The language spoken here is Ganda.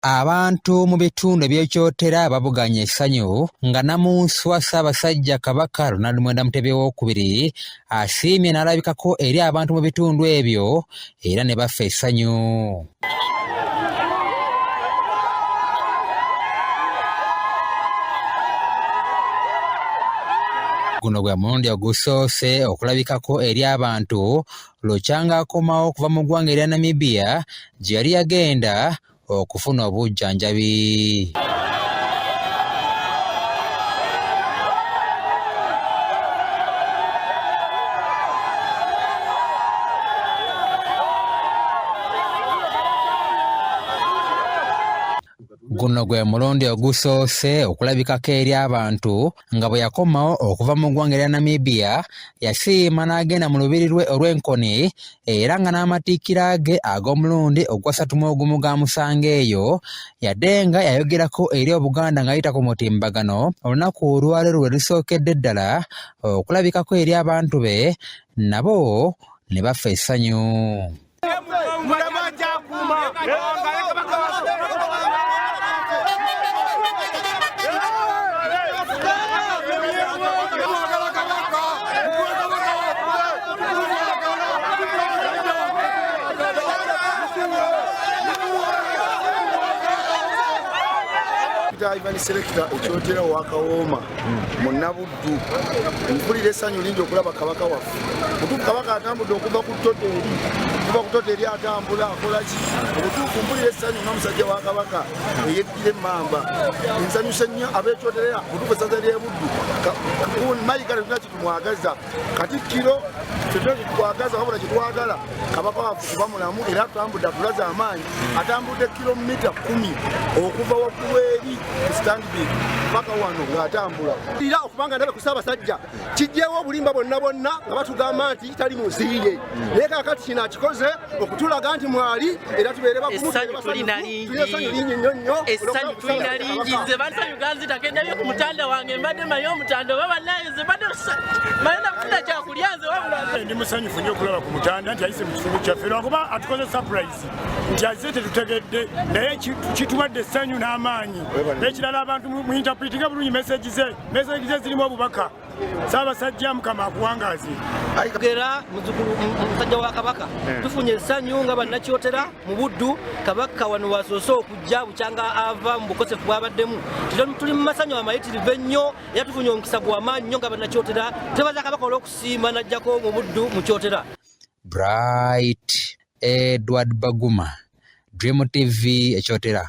Abantu mu bitundu eby'ekyotera babuganye essanyu nga Namunswa Ssaabasajja Kabaka Ronald Mwenda Mutebi owookubiri asiimye n'alabikako eri abantu mu bitundu ebyo era ne bafa essanyu. Guno gwe mulundi ogusoose okulabikako eri abantu Lukyanga akomawo okuva mu ggwanga erya Namibia gye yali yagenda okufuna obujjanjabi. Guno gwe mulundi ogusoose okulabikako eri abantu nga bwe yakomawo okuva mu ggwanga erya Namibia yasiima n'agenda mu lubiri lwe olw'enkoni era nga n'amatikkira ge ag'omulundi ogwasatu mu ogumu gaamusanga eyo yadde nga yayogerako eri Obuganda ng'ayita ku mutimbagano olunaku olwaleero lwe lusookedde ddala okulabikako eri abantu be nabo ne bafa essanyu. Ivan Selector ekyotera owakawooma munnabuddu mpulira essanyu lingi okulaba kabaka waffe mutuufu kabaka atambudde okuva ku toto eri okuva ku toto eri atambula akolaki obutuufu mpulira essanyu nga musajja wa kabaka eyeddira emmamba nsanyuse nnyo abekyoterera butuufu essaza ly'ebuddu mayiga tetulina kyetumwagaza katikkiro tetulina kyetwagaza wabula kyetwagala kabaka waffe kuba mulamu era atambudde atulaze amaanyi atambudde kilomita 10 okuva waggulu eri ku stanbic paka wano ng'atambula era okubanga ndabe ku ssaabasajja kijjewo obulimba bwonna bwonna nga batugamba nti tali mu nsi ye naye kaakati kino akikoze okutulaga nti mwali era tubeere bagumu tulina essanyu lingi nnyo nnyo essanyu tulina lingi nze bansanyuka nzitako endabye ku mutanda wange mbadde manyi omutanda oba banaye nze mbadde manyi nakufuna kyakulya nze wabula ndi musanyufu nnyo okulaba ku mutanda nti ayise mu kitundu kyaffe lwakuba atukoze surprise nti aze tetutegedde naye kituwadde essanyu n'amaanyi ekirala abantu mu interpretinga bulungi message ze message ze zirimu obubaka Ssaabasajja Mukama akuwangaaze. Gera muzukulu musajja wa Kabaka tufunye essanyu nga bannakyotera mu Buddu Kabaka wano wasoose okujja bukyanga ava mu bukosefu bwabaddemu tuli mu masanyu amayitirivu ennyo era tufunye omukisa gw'amaanyi nnyo nga bannakyotera twebaza Kabaka olw'okusiima n'ajjako mu Buddu mu Kyotera. Bright Edward Baguma, Dream TV ekyotera.